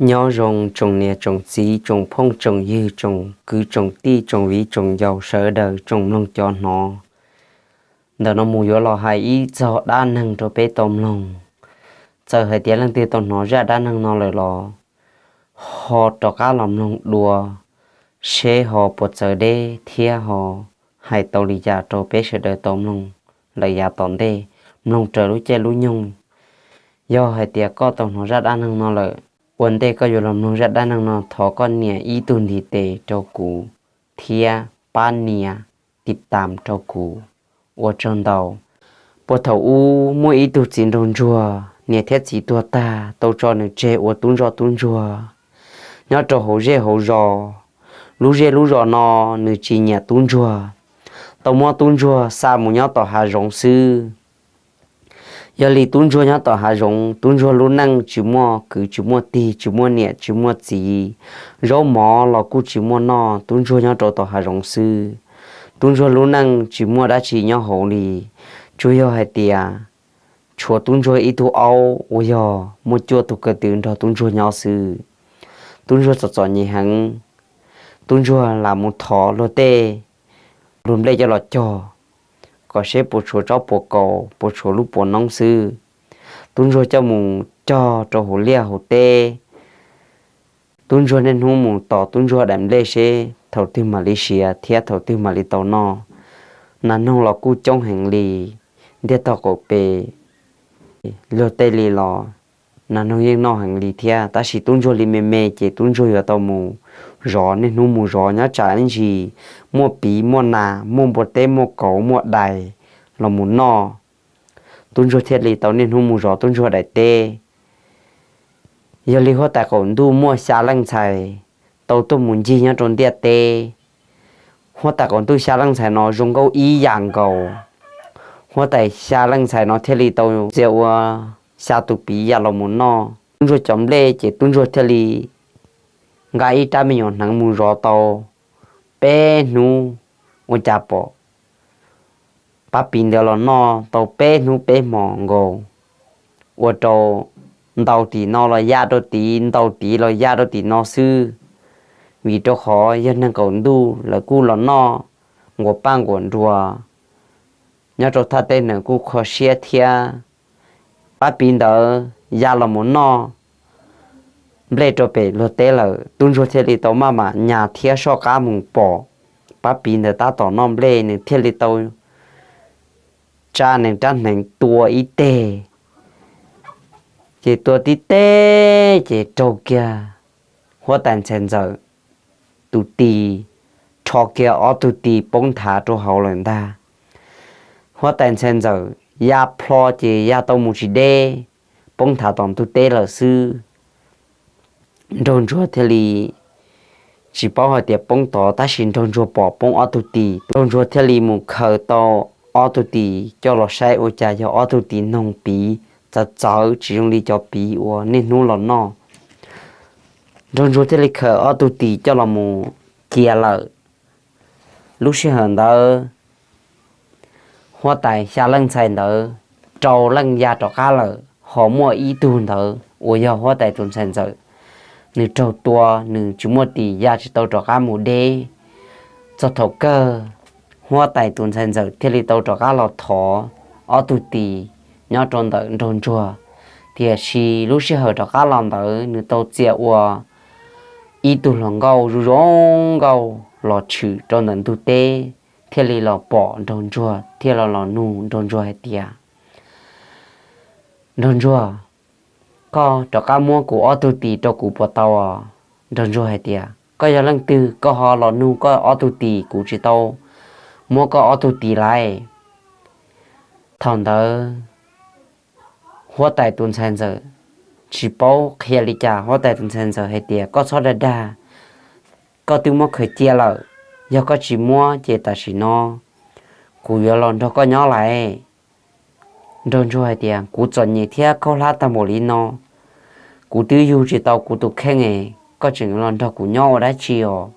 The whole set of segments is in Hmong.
Nyob zoo tsoom niam tsoom txiv, tsoom phooj tsoom ywg, tsoom kwv tsoom tij, tsoom viv tsoom ncaus sawv daws, tsoom mloog cov hnov. Ntawm no mus yuav los hais ib txog dab neeg rau peb tau mloog. Txawm hais tias leej twg tau hnov zaj dab neeg no lawm los ho rov qab los mloog dua, seb ho puas txawv deb thiab ho hais tau li cas rau peb sawv daws tau mloog lawm yav tom ntej, mloog raws lub caij lub nyoog. Yog hais tias koj tau hnov zaj dab neeg no lawm, ua ntej koj yuav los mloog zaj dab neeg no, thov koj nias ib tug ntiv tes rau kuv thiab pab nias tiv tam rau kuv. Ua tsaug ntau. Puag thaum ub muaj ib tug txiv nraug ntsuag, niam thiab txiv tuag tag tau tso nws tseg ua tub ntsoj tub ntsuag nyob rau hauv zej hauv zos. Lub zej lub zos no nws tsis nyiam tub ntsuag, tau muab tub ntsuag xa mus nyob tom hav zoov xwb. Yog li tub ntsuag nyob tom hav zoov, tub ntsuag lub neej tsis muaj kwv tsis muaj tij, tsis muaj niam tsis muaj txiv, zaub mov los kuj tsis muaj noj, tub ntsuag nyob rau tom hav zoov xwb. Tub ntsuag lub neej tsis muaj dab tsi nyob hauv li, tsuas yog hais tias tshuav tub ntsuag ib tug aub uas yog muaj cuaj tug ko tw nrog tub ntsuag nyob xwb. Tub ntsuag txom txom nyem heev, tub ntsuag lam mus thov luag tej luag nplej coj los cog, kom seb puas tshuav tsob puas kaus, puas tshuav lub puas noob xwb. Tub ntsuag coj mus cog rau hauv liaj hauv teb. Tub ntsuag niaj hnub mus tos tub ntsuag daim nplej seb thaum twg mam li siav thiab thaum twg mam li tau noj. Nas noog los kuj coob heev li, ntiaj tog qaum pes luag tej li los nas noog yeej noj heev li thiab. Tab sis tub ntsuag li me me ces tub ntsuag yuav tau mus zov, niaj hnub mus zov nyob tsam ib ntsis muaj piv muaj nas, muaj npua teb muaj kauv muaj dais los mus noj. Tub ntsuag thiaj li tau niaj hnub mus zov tub ntsuag daim teb. Yog li huab tais qaum ntuj muaj xya leej ntxhais tau tuaj mus ncig nyob rau ntiaj teb. Huab tais qaum ntuj xya leej ntxhais no zoo nkauj ib yam nkaus. Huab tais xya leej ntxhais no thiaj li tau txia ua xya tus piv ya los mus noj tub ntsuag cov nplej, ces tub ntsuag thiaj li nqa ib rab me nyuam hneev mus zov tau peb hnub. Ua cas pom pab piv ntawd los noj tau peb hnub peb hmo nkaus, ua rau ntau tim no los ya rau tid, ntau tid los ya rau tim no xwb. Vim rau qhov yog neeg qaum ntuj lawv kuj los noj nquas paj nquas nruas nyob rau thaj teb nees kuj kho siab thiab. Pab piv ntawd ya los mus noj nplej rau pem luag teb lawm, tub ntsuag thiaj li tau maj mam nyas thiab soj qab mus pom pab piv ntawd tab tom noj nplej, nws thiaj li tau tsa nws rab hneev tua ib teg. Ces tua tib teg ces raug kiag huab tais ntxhais ntxawm tus tis, rho kiag ob tug tis poob nthav rau hauv lawm ntag. Huab tais ntxhais ntxawm ya plho ces ya tau mus tsis deb, poob nthav tom ntug teb lawm xwb. Nraug ntsuag thiaj li tsis paub hais tias poob tod, tab sis nraug ntsuag pom poob ob tug tis, nraug ntsuag thiaj li mus khaws tau ob tug tis coj los saib ua cas yog ob tug tis noog piv txawv txawv tsis zoo li cov piv uas niaj hnub los noj. Nraug ntsuag thiaj li khaws ob tug tis coj los mus cia lawm. Lub sij hawm ntawd huab tais xya leej ntxhais ntawd rau leej ya rov qab lawm, ho muaj ib tug ntawd uas yog huab tais tus ntxhais ntxawm, nws raug tua, nws tsis muaj tis ya tsis tau rov qab mus deb. Txog thaum kawg, huab tais tus ntxhais ntxawm thiaj li tau rov qab los thov ob tug tis nyob rau ntawm nraug ntsuag. Tiam sis lub sij hawm rov qab los ntawd nws tau txia ua ib tug hluas nkauj zoo zoo nkauj los tshwm rau ntawm ntug teb, thiaj li los pom nraug ntsuag thiaj los los nug nraug ntsuag hais tias, Nraug ntsuag, koj rov qab muab kuv ob tug tis rau kuv puas tau? Nraug ntsuag hais tias, Koj yog leej twg koj ho los nug koj ob tug tis, kuv tsis tau muab koj ob tug tis laiv. Thaum ntawd huab tais tus ntxhais ntxawm tsis paub qhia li cas, huab tais tus ntxhais ntxawm hais tias, Koj txhob dag dag, koj twb muab khaws cia lawm, yog koj tsis muab ces tam sim no kuv yuav los nrog koj nyob laiv. Nraug ntsuag hais tias, Kuv txom nyem thiab khaub hlab tag npaum li no, kuv twb yug tsis tau kuv tus kheej es koj tseem los nrog kuv nyob ua dab tsi os?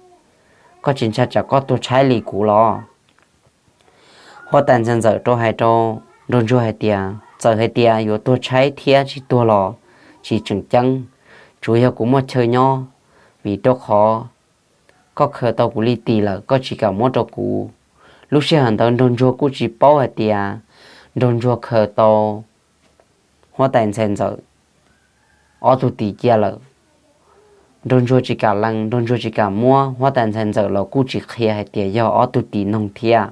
Koj tsis ntshai tsam koj tuag tshaib li kuv los? Huab tais ntxhais ntxawm rau hais rau nraug ntsuag hais tias, Txawm hais tias yuav tuag tshaib thiab tsis tuag los tsis tseem ceeb, tsuas yog kuv muaj chaw nyob, vim rau qhov koj khaws tau kuv li tis lawm koj tsis kam muab rau kuv. Lub sij hawm ntawd Nraug Ntsuag kuj tsis paub hais tias Nraug Ntsuag khaws tau huab tais ntxhais ntxawm ob tug tis cia lawm. Nraug Ntsuag tsis kam lees, Nraug Ntsuag tsis kam muab, huab tais ntxhais ntxawm los kuj tsis qhia hais tias yog ob tug tis noog thiab.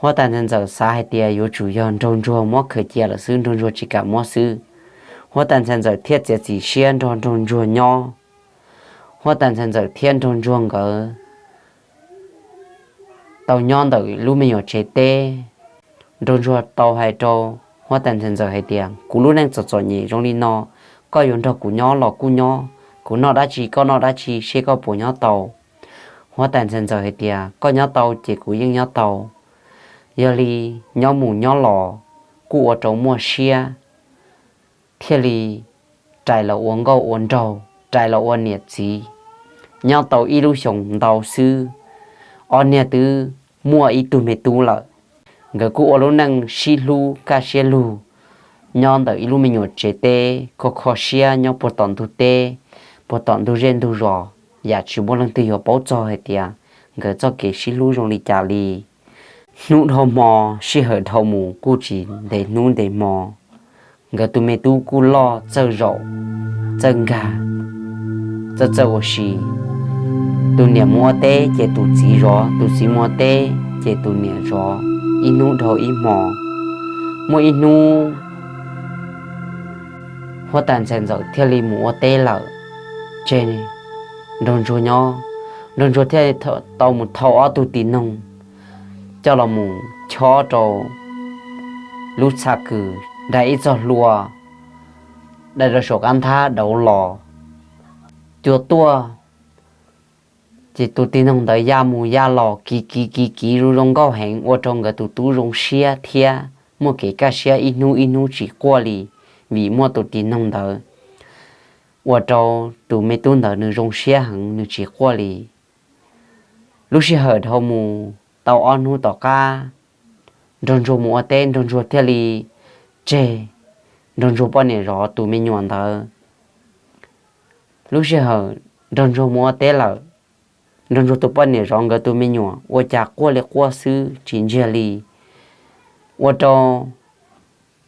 Huab tais ntxhais ntxawm xav hais tias yuav tsum yog Nraug Ntsuag muab khaws cia lawm xwb, Nraug Ntsuag tsis kam muab xwb. Huab tais ntxhais ntxawm thiaj txiav txim siab nrog Nraug Ntsuag nyob. Huab tais ntxhais ntxawm thiab Nraug Ntsuag nkawd tau nyob ntawm lub me nyuam tsev teb. Nraug Ntsuag tau hais rau huab tais ntxhais ntxawm hais tias, kuv lub neej txom txom nyem zoo li no, koj yuav nrog kuv nyob los kuj nyob, kuv noj dab tsi koj noj dab tsi seb koj puas nyob tau. Huab tais ntxhais ntxawm hais tias, koj nyob tau ces kuv yeej nyob tau. Yog li nyob mus nyob los kuj ua rau muaj siab, thiaj li rais los ua nkauj ua nraug, rais los ua niam txiv. Nyob tau ib lub xyoos ntau xwb, ob niag twb muaj ib tug me tub lawm. Nkawd kuj ua lub neej sib hlub kaj siab lug nyob ntawm ib lub me nyuam tsev teb kho kho siab nyob puag tom ntug teb, puag tom ntug zej ntug zos, yam tsis muaj leej twg yuav paub txog hais tias nkawd txoj kev sib hlub zoo li cas li. Hnub dhau hmo, sij hawm dhau mus kuj tsis ntev hnub ntev hmo, nkawd tus me tub kuj loj txawj zaum txawj nkag, txawj txawj ua si. Tus niam mus ua teb ces tus txiv zov, tus txiv mus ua teb ces tus niam zov, ib hnub dhau ib hmo. Muaj ib hnub huab tais ntxhais ntxawm thiaj li mus ua teb lawm, tseg Nraug Ntsuag nyob. Nraug Ntsuag thiaj tau mus thau ob tug tis noog coj los mus chob rau lub txha kws, dai ib txoj hlua, dai rau saum qab nthab dauv los cua tuaj. Ces tus tis noog ntawd ya mus ya los kiv kiv kiv kiv zoo zoo nkauj heev, ua rau nkawd tus tub zoo siab thiab muaj kev kaj siab, ib hnub ib hnub tsis quaj li, vim muaj tus tis noog ntawd ua rau tus me tub ntawd nws zoo siab heev, nws tsis quaj li. Lub sij hawm dhau mus tau ob hnub tom qab, Nraug Ntsuag mus ua teb, Nraug Ntsuag thiaj li tseg Nraug Ntsuag poj niam zov tus me nyuam ntawd. Lub sij hawm Nraug Ntsuag mus ua teb lawm, Nraug Ntsuag tus poj niam zov nkawd tus me nyuam ua cas quaj li quaj xwb tsis ntsiag li. Ua rau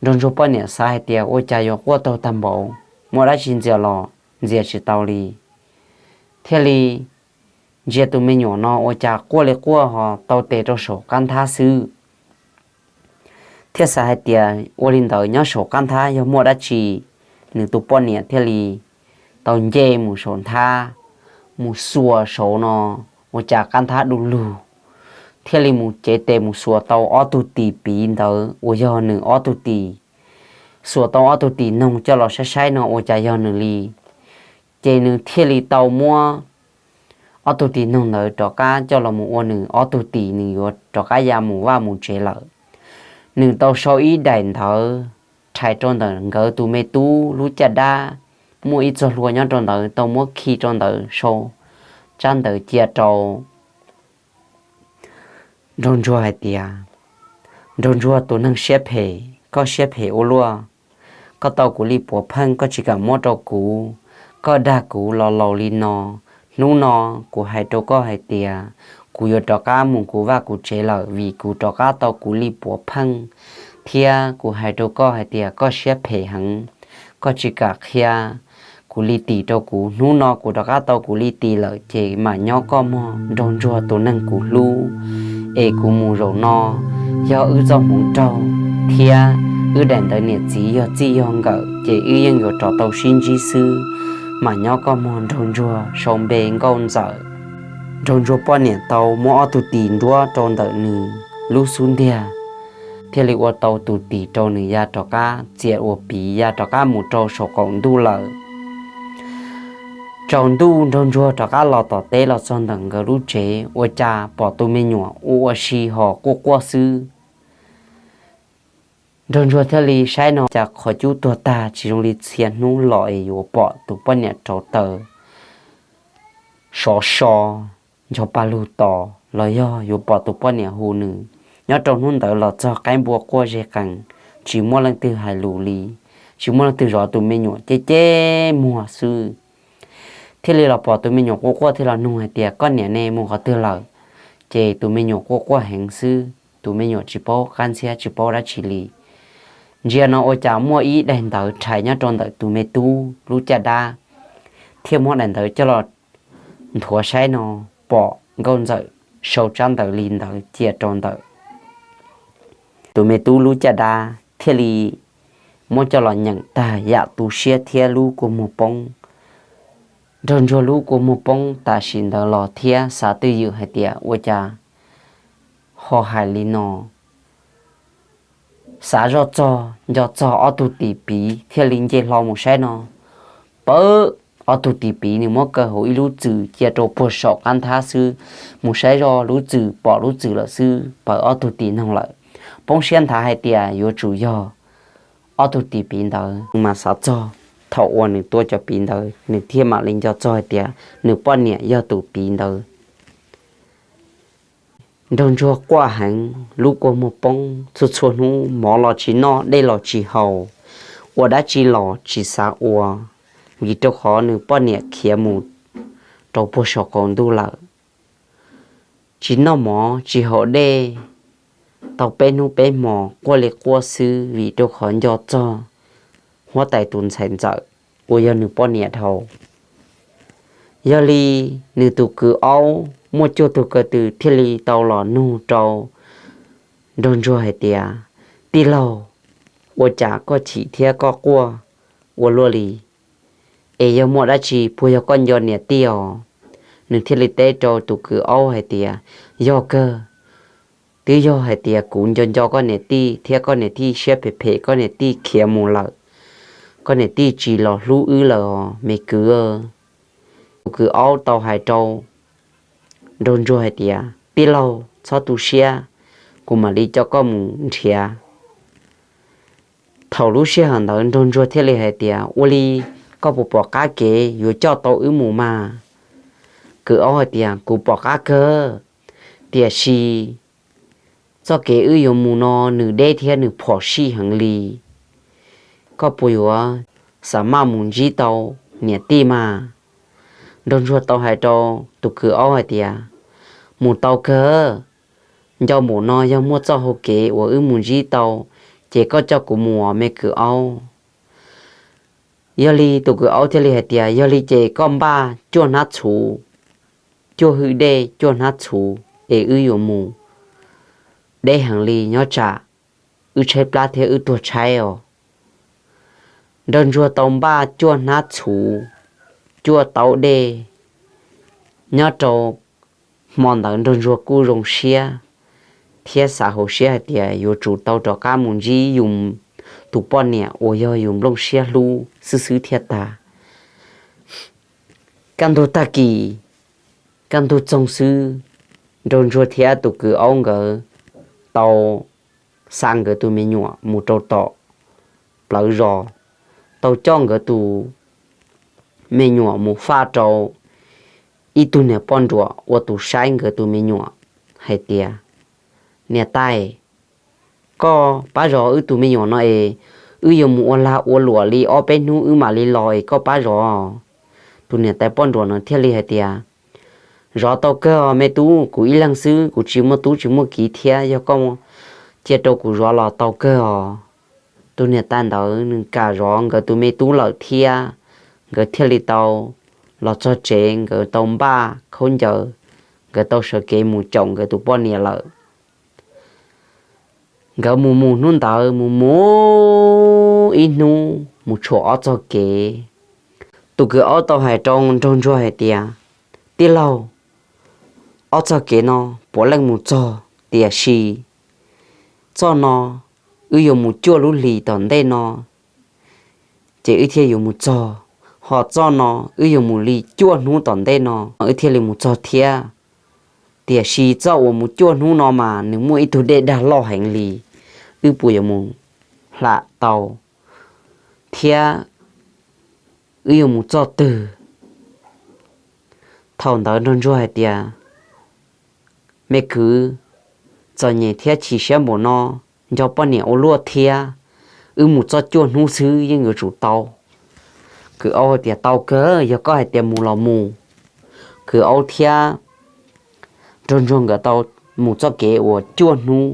Nraug Ntsuag poj niam xav hais tias ua cas yuav quaj taug tag npaum, muaj dab tsi ntxias los ntxias tsis tau li. Thiaj li ntsia tus me nyuam no ua cas quaj li quaj ho tau tes rau saum qab nthab xwb. Thiaj xav hais tias ua li ntawd nyob saum qab nthab yog muaj dab tsi, nws tus poj niam thiaj li tau nce mus saum nthab, mus xuas saum no ua cas qab nthab du lug, thiaj li mus cev tes mus xuas tau ob tug tis piv ntawd uas yog nws ob tug tis. Xuas tau ob tug tis noog coj los saib saib no ua cas yog nws li. Ces nws thiaj li tau muab ob tug tis noog ntawd rov qab coj los mus ua nws ob tug tis, nws yuav rov qab ya mus vaj mus tsev lawm. Nws tau sau ib daim ntawv rhais rau ntawm nkawd tus me tub lub caj dab, muaj ib txoj hlua nyob rau ntawd, tau muab khi rau ntawd, sau tsab ntawv cia rau Nraug Ntsuag hais tias, Nraug Ntsuag tus neeg siab phem, koj siab phem ua luaj, koj tau kuv li puav pheej koj tsis kam muab rau kuv, koj dag kuv los laus li no. Hnub no kuv hais rau koj hais tias kuv yuav rov qab mus kuv vaj kuv tsev lawm vim kuv rov qab tau kuv li puav pheej, thiab kuv hais rau koj hais tias koj siab phem heev, koj tsis kam qhia kuv li tis rau kuv. Hnub no kuv rov qab tau kuv li tis lawm ces mam nyob koj mog Nraug Ntsuag tus neeg kuv hlub. Es kuv mus zaum no, yog wb txoj hmoov raug thiab wb daim ntawv niam txiv yog txij yog nkawm ces wb yeej yuav rov tau sib ntsib xwb. Mam nyob koj mog Nraug Ntsuag, sau npe Nkauj Ntxawm. Nraug Ntsuag poj niam tau muab ob tug tis nruab rau ntawm nws lub xub ntiag, thiaj li ua tau tus tis rau nws ya rov qab txia ua piv ya rov qab mus rau saum qaum ntuj lawm. Tsaus ntuj Nraug Ntsuag rov qab los tom teb los txog ntawm nkawd lub tsev ua cas pom tus me nyuam ua ua si ho quaj quaj xwb. Nraug Ntsuag thiaj li saib no cas qhov cub tuag tag tsis zoo li txhia hnub los es yuav pom tus poj niam rauv taws sov so, ncho pa lug tos los yog yuav pom tus poj niam hu nws. Nyob rau hnub ntawd los txog qaib npua quaj zeg qees, tsis muaj leej twg hais lus li. tsis muaj leej twg zov, tus me nyuam ceb ceb muag xwb. Thiaj li los pom tus me nyuam quaj quaj thiaj los nug hais tias, Koj niam ne, mus qhov twg lawm? Ces tus me nyuam quaj quaj heev xwb, tus me nyuam tsis paub qab ntxhiab tsis paub dab tsi li. Ntsia no ua cas muaj ib daim ntawv rhais nyob rau ntawm tus me tub lub caj dab, thiaj muab daim ntawv coj los nthuav saib no, pom Nkauj Ntxawm sau tsab ntawv li ntawd cia rau ntawm tus me tub lub caj dab, thiaj li muab coj los nyeem tag yam tu siab thiab lub kua muag poob. Nraug Ntsuag lub kua muag poob tam sim ntawd los thiab xav twj ywm hais tias ua cas ho hais li no. Xav zoj txog nco txog ob tug tim piv thiaj li nce hlo mus saib no, pawv, ob tug tim piv nws muab kaw hauv ib lub txwm cia rau puag saum qab nthab xwb. Mus saib zoj lub txwm pom lub txwm lawm xwb, pawv ob tug tim noog lawm. Poob siab nthav hais tias yuav tsum yog ob tug tim piv ntawd, nws mas xav txog thaum uas nws tua cov piv ntawd nws thiaj mam li nco txog hais tias nws poj niam yog tus piv ntawd. Nraug Ntsuag quaj heev, lub kua muag poob, txhua txhua hnub mov los tsis noj dej los tsis haus, ua dab tsi los tsis xav ua, vim rau qhov nws poj niam khiav mus rau puag saum qaum ntuj lawm. Tsis noj mov tsis haus dej tau peb hnub peb hmo, quaj li quaj xwb vim rau qhov nco txog huab tais tus ntxhais ntxawm uas yog nws poj niam dhau. Yog li nws tus kwv aub muaj cuaj tug ko tw thiaj li tau los nug rau Nraug Ntsuag hais tias, Tij laug, ua cas koj chim thiab koj quaj ua luaj li? Es yog muaj dab tsi, puas yog koj nco niam tij os? Nws thiaj li teb rau tus kwv aub hais tias, Yog kawg, twb yog hais tias kuv nco nco koj niam tij thiab koj niam tij siab phem phem, koj niam tij khiav mus lawm, koj niam tij tsis los hlub wb lawm os me kwv. Tus kwv aub tau hais rau Nraug Ntsuag hais tias, Tij laug, txhob tu siab, kuv mam li coj koj mus nrhiav. Thaum lub sij hawm ntawd Nraug Ntsuag thiaj li hais tias, Ua li, koj puas pom qab kev yuav coj tau wb mus mas? Kwv aub hais tias, Kuv pom qab kawg, tiam sis txoj kev wb yuav mus no nws deb thiab nws phom sij heev li. Koj puas yuav xa maj mus ntsib tau niam tij mas? Nraug Ntsuag tau hais rau tus kwv aub hais tias, Mus tau kawg, nco npaum no yog muaj txoj hau kev uas wb mus ntsib tau, ces koj coj kuv mus os me kwv aub. Yog li tus kwv aub thiaj li hais tias, Yog li ces koj npaj cuaj hnab txhuv, cuaj hwj dej, cuaj hnab txhuv es wb yuav mus. Deb heev li, nyob tsam wb tshaib plab thiab wb tuag tshaib os. Nraug Ntsuag tau npaj cuaj hnab txhuv, cuaj taub dej. Nyob rau hmo ntawd Nraug Ntsuag kuj zoo siab thiab xav hauv siab hais tias yuav tsum tau rov qab mus ntsib yus tus poj niam uas yog yus nplooj siab hlub xwb xwb thiaj tag. Kaj ntug tag kis, kaj ntug txoog xwb, Nraug Ntsuag thiab tus kwv aub nkawd tau xa nkawd tus me nyuam mus rau tom plawv zos, tau coj nkawd tus me nyuam mus faj rau ib tug niam poj nruam ua tus saib nkawd tus me nyuam hais tias, Niam tais, koj pab zov wb tus me nyuam no es wb yuav mus ua lag ua luam li ob peb hnub wb mam li los es koj pab zov. Tus niam tais poj nruam no thiaj li hais tias, Zov tau kawg os me tub, kuv ib leeg xwb, kuv tsis muaj tub tsis muaj kiv thiab, yog koj cia rau kuv zov los tau kawg os. Tus niam tais ntawd nws kam zov nkawd tus me tub lawm thiab, nkawd thiaj li tau los txog tsev, nkawd tau npaj khaub ncaws, nkawd tau sawv kev mus caum nkawd tus poj niam lawm. Nkawd mus mus hnub ntawd mus mus ib hnub mus tshuam ob txog kev. Tus kwv aub tau hais rau Nraug Ntsuag hais tias, Tij laug, ob txog kev no puav leej mus txog, tiam sis txoj no wb yuav mus cuaj lub hlis tom ntej no, ces wb thiaj yuav mus txog. Ho txoj no wb yuav mus li cuaj hnub tom ntej no wb thiaj li mus txog thiab. Tiam sis txoj uas mus cuaj hnub no mas nws muaj ib tug dej dag loj heev li, wb puas yuav mus hlam tau thiab wb yuav mus txoj twg? Thaum ntawd Nraug Ntsuag hais tias, Me kwv, txom nyem thiab chim siab npaum no, nco poj niam ua luaj thiab, wb mus txog cuaj hnub xwb yeej yuav tsum tau. Kwv Aub tias, Tau kawg, yog koj hais tias mus los mus. Kwv Aub thiab Nraug Ntsuag nkawd tau mus txoj kev uas cuaj hnub,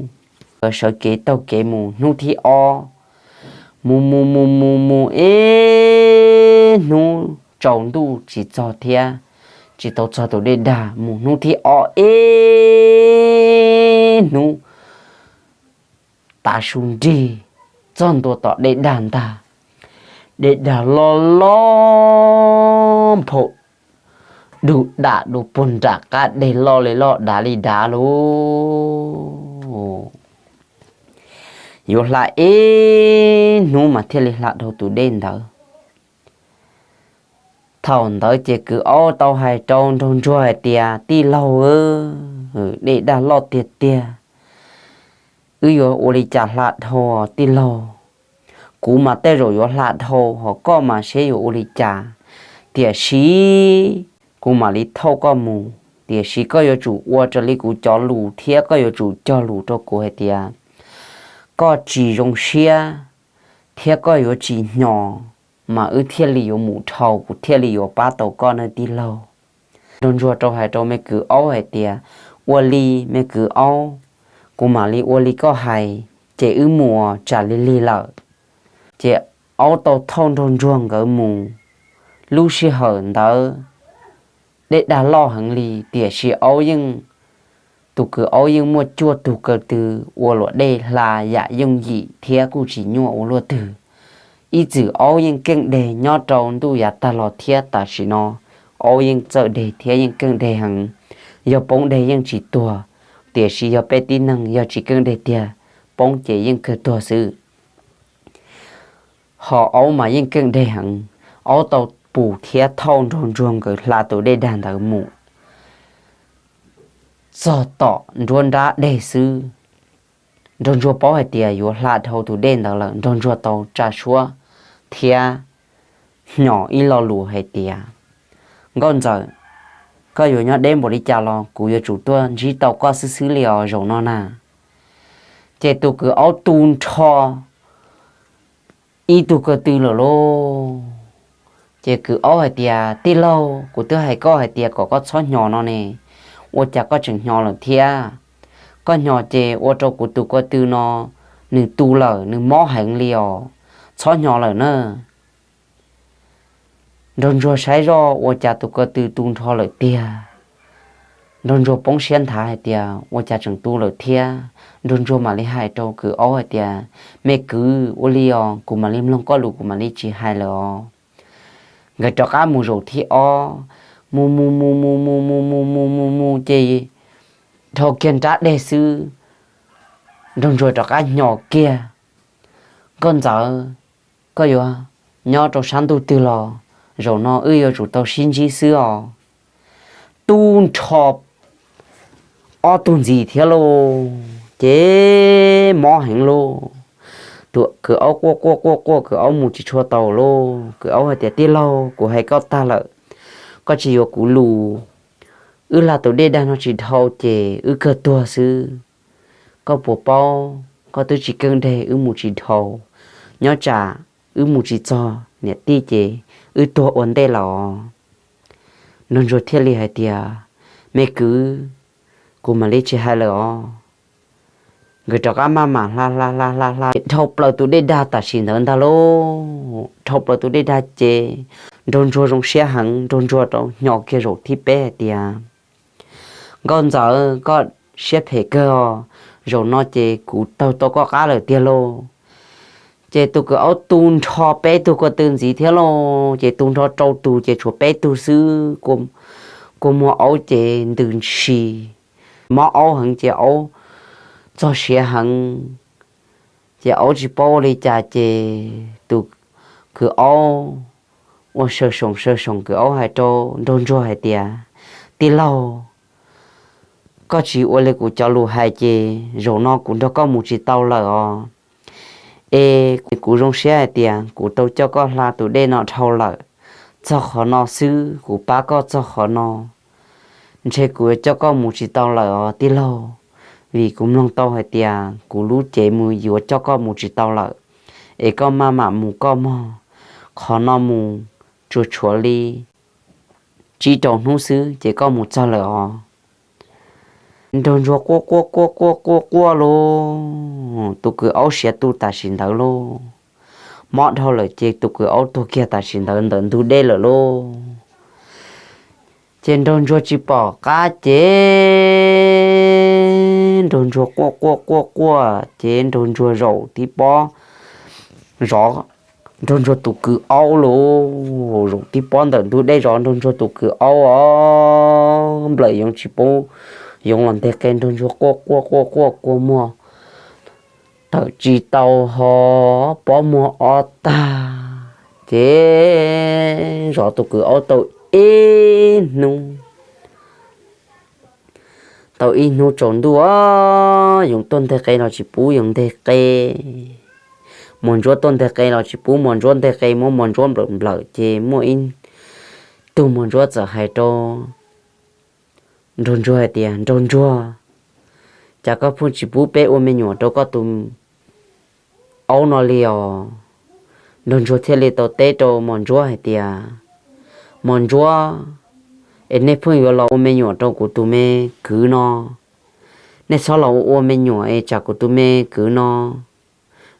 nkawd sawv kev taug kev mus hnub thib ob, mus mus mus mus mus ib hnub tsaus ntuj tsis txog thiab, tsis tau txog tus dej dag. Mus hnub thib ob ib hnub tav su nrig txog ntua tom dej dag ntag. Dej dag loj loj nphau du dam du puag nram qab deg loj li loj dav li dav lauj. Yuav hla ib hnub mas thiaj li hla dhau tus dej ntawd. Thaum ntawd ces Kwv Aub tau hais rau Nraug Ntsuag hais tias, Tij laug, dej dag loj tiag tiag, wb yuav ua li cas hla dhau tij laug? Kuv mas tej zaum yuav hla dhau, ho koj mas seb yuav ua li cas. Tiam sis kuv mam li thauj koj mus, tiam sis koj yuav tsum ua raws li kuv cov lus thiab koj yuav tsum cog lus rau kuv hais tias koj tsis zoo siab thiab koj yuav tsis hnyo, mas wb thiaj li yuav mus dhau, kuv thiaj li yuav pab tau koj nawb tij laug. Nraug Ntsuag rau hais rau me Kwv Aub hais tias, Ua li me Kwv Aub, kuv mam li ua li koj hais, ces wb mus tsam li lig lawm. Ces Aub tau thauj Nraug Ntsuag nkawd mus. Lub sij hawm ntawd dej dag loj heev li, tiam sis Aub yeej, tus Kwv Aub yeej muaj cuaj tug kaw tw ua luam dej hla yam yooj yim thiab kuj tsis nyuaj ua luaj twg. Ib txwm Aub yeej keej deg nyob rau ntuj yav tag los thiab tam sim no Aub yeej txawj deg thiab yeej keej deg heev. Yog poob deg yeej tsis tuag, tiam sis yog peb tib neeg yog tsis keej deg tiag, poob ces yeej kawg tuag xwb. Ho Aub mas yeej keej deg heev. Aub tau pus thiab thauj Nraug Ntsuag nkawd hla tus dej dag ntawd mus txog tom nruab nrab deg xwb. Nraug Ntsuag paub hais tias yuav hla dhau tus dej ntawd lawm, Nraug Ntsuag tau tsa suab thiab hnyos ib lo lus hais tias, Nkauj Ntxawm, koj yuav nyob deb npaum li cas los kuv yuav tsum tuaj ntsib tau koj xwb xwb li os zaum no na. Ces tus Kwv Aub tu nrho ib tug kaw tw lawm lauj. Ces Kwv Aub hais tias, Tij laug, kuv twb hais koj hais tias kom koj txhob hnyos no ne, ua cas koj tseem hnyos lawm thiab? Koj hnyos ces ua rau kuv tus kaw tw no nws tu lawm, nws mob heev li os, txhob hnyos lawm na. Nraug Ntsuag saib zoj ua cas tus kaw tw tu nrho lawm tiag. Nraug Ntsuag poob siab nthav hais tias ua cas tseem tu lawm thiab. Nraug Ntsuag mam li hais rau Kwv Aub hais tias, Me kwv, ua li os, kuv mam li mloog koj lus, kuv mam li tsis hais lawm os. Nkawd rov qab mus zaum thib ob, mus mus mus mus mus mus mus mus mus mus ces dhau kiag nrab deg xwb, Nraug Ntsuag rov qab hnyos kiag, Nkauj Ntxawm, koj yuav nyob rau sab ntuj twg los zaum no wb yuav tsum tau sib ntsib xwb os. Tu nrho ob tug ntxiv thiab lauj, ces mob heev lauj. Tus Kwv Aub quaj quaj quaj quaj, Kwv Aub mus tsis tshua tau lauj. Kwv Aub hais tias, Tij laug, kuv hais koj tag lawm, koj tsis yuav kuv lus. Wb hla tus dej dag no tsis dhau ces wb kawg tuag xwb. Koj puas paub, koj twb tsis keej deg wb mus tsis dhau, nyob tsam wb mus tsis txog niam tij ces wb tuag ua ntej lawm os. Nraug Ntsuag thiaj li hais tias, Me kwv, kuv mam li tsis hais lawm os. Nkawd rov qab maj mam hla hla hla hla hla dhau plaws tus dej dag tam sim ntawd ntag lauj. Dhau plaws tus dej dag ces Nraug Ntsuag zoo siab heev, Nraug Ntsuag rov hnyos kiag zaum thib peb hais tias, Nkauj Ntxawm, koj siab phem kawg os, zaum no ces kuv taug tau koj qab lawm tiag lauj. Ces tus Kwv Aub tu nrho peb tug ko tw ntxiv thiab lauj, ces tu nrho rau tus ces tshuav peb tug xwb. Kua muag aub ces ntws ntshis, mob aub heev ces aub txog siav heev, ces aub tsis paub ua li cas ces tus Kwv Aub ua saw soom saw soom, Kwv Aub hais rau Nraug Ntsuag hais tias, Tij laug, koj tsis ua li kuv cov lus hais ces zaum no kuv nrog koj mus tsis tau lawm os. Es kuv zoo siab hais tias kuv tau coj koj hla tus dej no dhau lawm, txog qhov no xwb kuv pab koj txog qhov no, ntshe kuv yuav coj koj mus tsis tau lawm os tij laug, vim kuv mloog tau hais tias kuv lub cev mus yuav coj koj mus tsis tau lawm. es koj maj mam mus koj mog, qhov no mus tsuas tshuav li tsib rau hnub xwb ces koj mus txog lawm os. Nraug ntsuag quaj quaj quaj quaj quaj quaj lauj, tus kwv aub siav tu tam sim ntawd lauj, mob dhau lawm ces tus kwv aub tuag kiag tam sim ntawd ntawm ntug dej lawm lauj. Ces nraug ntsuag tsis pom qab ces nraug ntsuag quaj quaj quaj quaj ces nraug ntsuag zaum tib pob zov nraug ntsuag tus kwv aub lauj, zaum tib pob ntawm ntug dej zov nraug ntsuag tus kwv aub os, nplawm yoov tsis pub yoov los nteg qe, nraug ntsuag quaj quaj quaj quaj kua muag tawm tsis tau ho pob muag ob tag, ces zov tus kwv aub tau ib hnub tau ib hnub tsaus ntuj, yoov tuaj nteg qe los tsis pub yoov nteg qe, mos ntsuab tuaj nteg qe los tsis pub mos ntsuab nteg qe, muab mos ntsuab nplawm nplawm ces muaj ib tug mos ntsuab txawm hais rau nraug ntsuag hais tias, Nraug ntsuag, cas koj pheej tsis pub peb ua me nyuam rau koj tus aub no li os? Nraug ntsuag thiaj li tau teb rau mos ntsuab hais tias, Mos ntsuab, es nej pheej yuav los ua me nyuam rau kuv tus me kwv no, nej txhob los ua me nyuam es tsam kuv tus me kwv no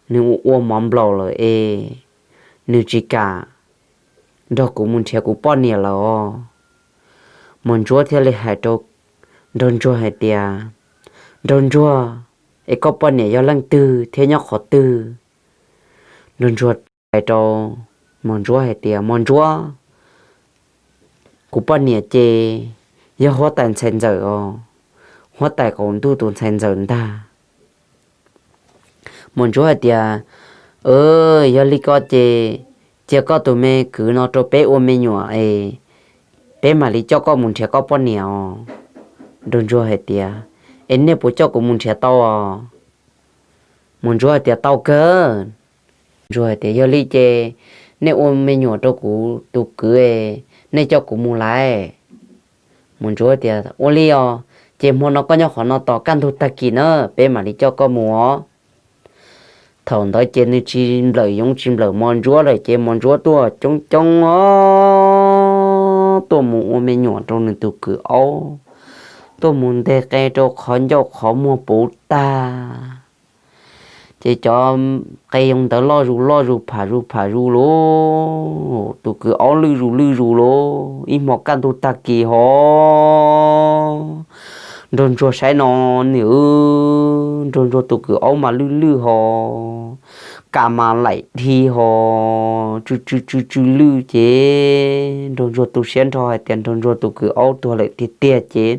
nws ua mov nplaum lawm es nws tsis kam nrog kuv mus nrhiav kuv poj niam lawm os. Mos ntsuab thiaj li hais rau nraug ntsuag hais tias, Nraug ntsuag, es koj poj niam yog leej twg thiab nyob qhov twg? Nraug ntsuag hais rau mos ntsuab hais tias, Mos ntsuab, kuv poj niam ces yog huab tais ntxhais ntxawm os, huab tais qaum ntuj tus ntxhais ntxawm ntag. Mos ntsuab hais tias, Yog li ko ces cia koj tus me kwv no rau peb ua me nyuam es peb mam li coj koj mus nrhiav koj poj niam os. Nraug ntsuag hais tias, Es nej puas coj kuv mus nrhiav tau os? Mos ntsuab hais tias, Tau kawg. Ntsuag hais tias, Yog li ces nej ua me nyuam rau kuv tus kwv, nej coj kuv mus lawm. Mos ntsuab tias, Ua li os, ces hmo no koj nyob qhov no tos kaj ntug tag kis na peb mam li coj koj mus os. Thaum ntawd ces nws tsis nplawm yoov tsis nplawm mos ntsuab lawm ces mos ntsuab tuaj coob coob os, tuaj mus ua me nyuam rau nws tus kwv aub, tuaj mus nteg qe rau qhov ncauj qhov muag puv tag. Ces cov qe yoov ntawd loj zus loj zus pham zus pham zus lauj, tus kwv aub lwj zus lwj zus lauj, ib hmo kaj ntug tag kis ho nraug ntsuag saib no, nws nraug ntsuag tus kwv aub mas lwj lwj ho, ka mas laim dhi ho, tsw tsw tsw tsw lwj ces nraug ntsuag tu siab nrho hais tias nraug ntsuag tus kwv aub tuag lawm tiag tiag ces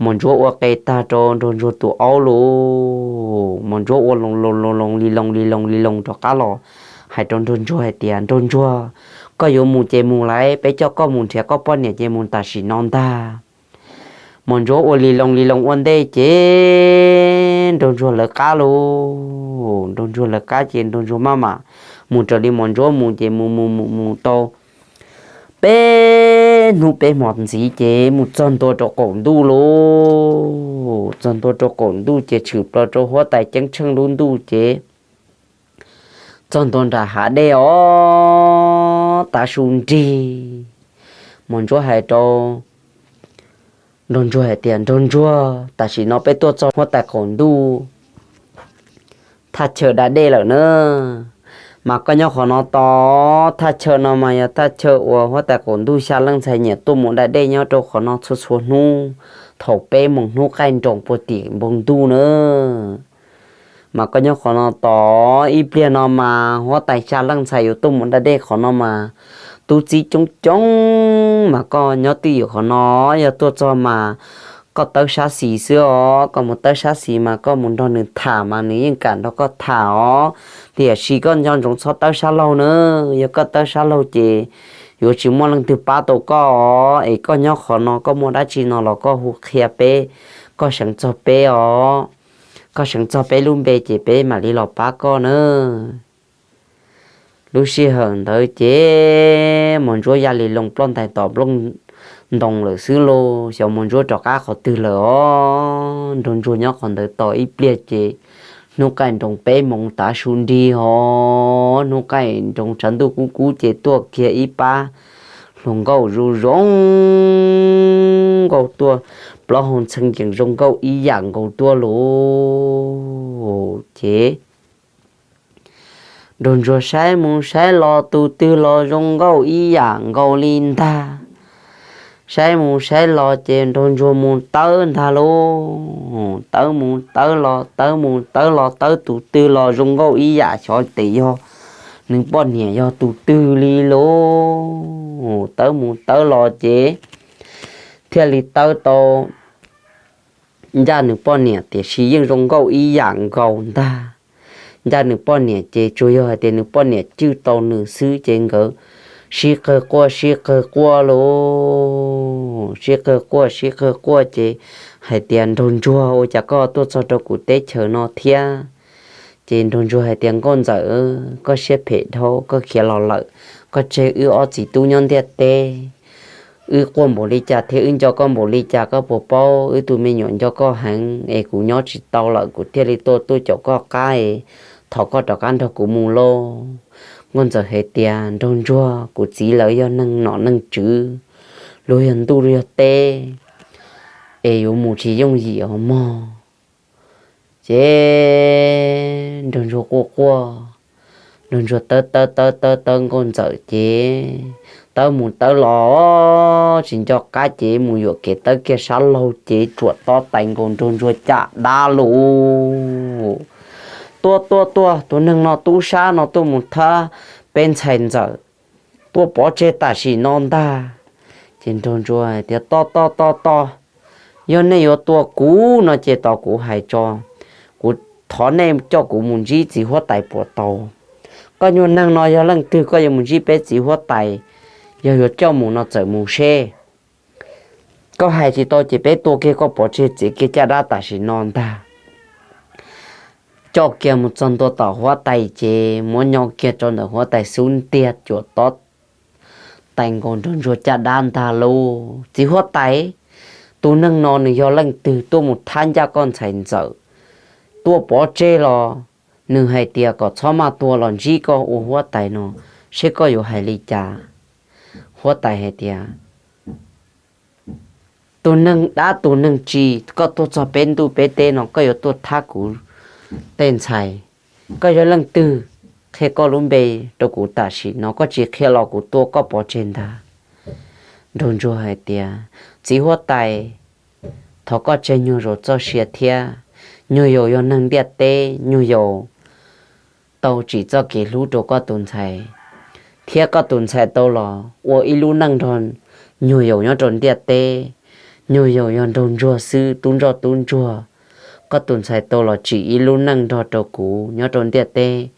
mos ntsuab ua qe tag rau nraug ntsuag tus aub lauj, mos ntsuab ua loo loo loo li loo li loo li loo rov qab los hais rau nraug ntsuag hais tias, Nraug ntsuag, koj yuav mus ces mus lauj, peb coj koj mus nrhiav koj poj niam ces mus tam sim no ntag. Mos ntsuab ua li loo li loo ua ntej ces nraug ntsuag lawv qab lauj, nraug ntsuag lawv qab ces nraug ntsuag maj mam mus raws li mos ntsuab mus ces mus mus mus mus tau peb hnub peb hmo ntxiv ces mus txog ntua rau qaum ntuj lauj, txog ntua rau qaum ntuj ces tshwm plaws rau huab tais ceeb tsheej lub ntuj ces txog ntua nram hav dej os, tav su nrig. Mos ntsuab hais rau nraug ntsuag hais tias, Nraug ntsuag, tam sim no peb tuaj txog huab tais qaum ntuj thaj chaw da dej lawm na, mas koj nyob qhov no tos. Thaj chaw no mas yog thaj chaw uas huab tais qaum ntuj xya leej ntxhais nyiam tuaj mus da dej nyob rau qhov no txhua txhua hnub thaum peb moos hnub qaij nroos puag tim npoo ntuj na. Mas koj nyob qhov no tos, ib pliag no mas huab tais xya leej ntxhais yuav tuaj mus da dej qhov no mas tub txib coob coob, mas koj nyob twj ywm qhov no, yog tuaj txog mas koj tawb sab xis xwb os, koj mus tawb sab xis mas koj mus nrog nws tham mas nws yeej kam nrog koj tham os. Tiam sis koj nco ntsoov txhob tawb sab laug na, yog koj tawb sab laug ces yuav tsis muaj leej twg pab tau koj os. Es koj nyob qhov no koj muaj dab tsi no los koj hu qhia peb, koj seev txog peb os, koj seev txog peb lub npe ces peb mam li los pab koj na. Lub sij hawm ntawd ces mos ntsuab ya li loo ploj ntais tom nplooj ntoo lawm xwb lauj, xyov mos ntsuab rov qab qhov twg lawm os. Nraug ntsuag nyob qhov ntawd tos ib pliag ces Hnub qaij nroos peb moos tav su nrig ho, hnub qaij nroos tshav ntuj kub kub ces tuaj kiag ib pab hluas nkauj zoo zoo nkauj tuaj, plaub hau ntxhee yees zoo nkauj ib yam nkaus tuaj lauj. Ces Nraug Ntsuag saib mus saib los tus twg los zoo nkauj ib yam nkaus li ntag. Saib mus saib los ces Nraug Ntsuag mus tawb ntag lauj. Tawb mus tawb los, tawb mus tawb los, tawb tus twg los zoo nkauj ib yam, xyov tes yog nws poj niam yog tus twg li lauj. Tawb mus tawb los ces thiaj li tawb tau ncaj nws poj niam, tiam sis yeej zoo nkauj ib yam nkaus ntag. Ncaj nws poj niam ces tsuas yog hais tias nws poj niam cwj tau nws xwb ces nkawd sib qawg quaj sib qawg quaj lauj. Sib qawg quaj sib qawg quaj ces hais tias, Nraug Ntsuag, ua cas koj tuaj txog rau kuv teb chaws no thiab? Ces Nraug Ntsuag hais tias, Nkauj Ntxawm, koj siab phem dhau, koj khiav los lawm, koj tseg wb ob txiv tub nyob ntiaj teb. Wb quaj npaum li cas thiab wb nco koj npaum li cas, koj puas paub? Wb tus me nyuam nco koj heev es kuv nyob tsis tau lawm, kuv thiaj li tuaj tuaj caum koj qab es thov koj rov qab nrog kuv mus lauj. Nkauj Ntxawm hais tias, Nraug Ntsuag, kuv txiv lawv yog neeg nom neeg tswv, luag yog ntuj yog teb, es yuav mus tsis yooj yim os mog. Ces Nraug Ntsuag quaj quaj, Nraug Ntsuag tawb tawb tawb tawb tawb Nkauj Ntxawm ces tawb mus tawb los tsis nco qab ces mus yuam kev tawb kiag sab laug ces tsuam tob tais nkaus Nraug Ntsuag caj dab lauj. Tuaj tuaj tuaj, tus neeg no tub sab no tuaj mus thab peb ntxhais ntxawm, tuaj pov tseg tam sim no ntag. Ces Nraug Ntsuag tias, Toj toj toj toj, yog nej yuav tua kuv no ces tos kuv hais tso, kuv thov nej coj kuv mus ntsib txiv huab tais puas tau? Koj nyuag neeg no yog leej twg koj yuav mus ntsib peb txiv huab tais, yog yuav coj mus no txawm mus seb. Koj hais tsis tau ces peb tua kiag koj pov tseg txiav kiag caj dab tam sim no ntag. Coj kiag mus txog ntua tom huab tais ces muab nyo kiag rau ntawm huab tais xub ntiag tsuam tob tais nkaus Nraug Ntsuag caj dab ntag lauj. Txiv huab tais, tus neeg no nws yog leej twg tuaj mus thab ncaj koj ntxhais ntxawm, tuaj pov tseg los nws hais tias kom txhob maj tua los ntsib koj ua huab tais no, seb koj yuav hais li cas? Huab tais hais tias, Tus neeg dab tus neeg tsi, koj tuaj txog peb ntuj peb teb no koj yuav tuaj thab kuv tej ntxhais. Koj yog leej twg? Qhia koj lub npe rau kuv tam sim no, koj tsis qhia los kuv tua koj pov tseg ntag. Nraug Ntsuag hais tias, Txiv huab tais, thov koj tseg nyuag zaus txoj sia thiab. Nyuag yaus yog neeg ntiaj teb, nyuag yaus tau tsim txoj kev hlub rau koj tus ntxhais, thiab koj tus ntxhais tau los ua ib lub neej nrog nyuag yaus nyob rau ntiaj teb. Nyuag yaus yog Nraug Ntsuag xwb, tub ntsoj tub ntsuag. Koj tus ntxhais tau los tsim ib lub neej nrog rau kuv nyob rau ntiaj teb.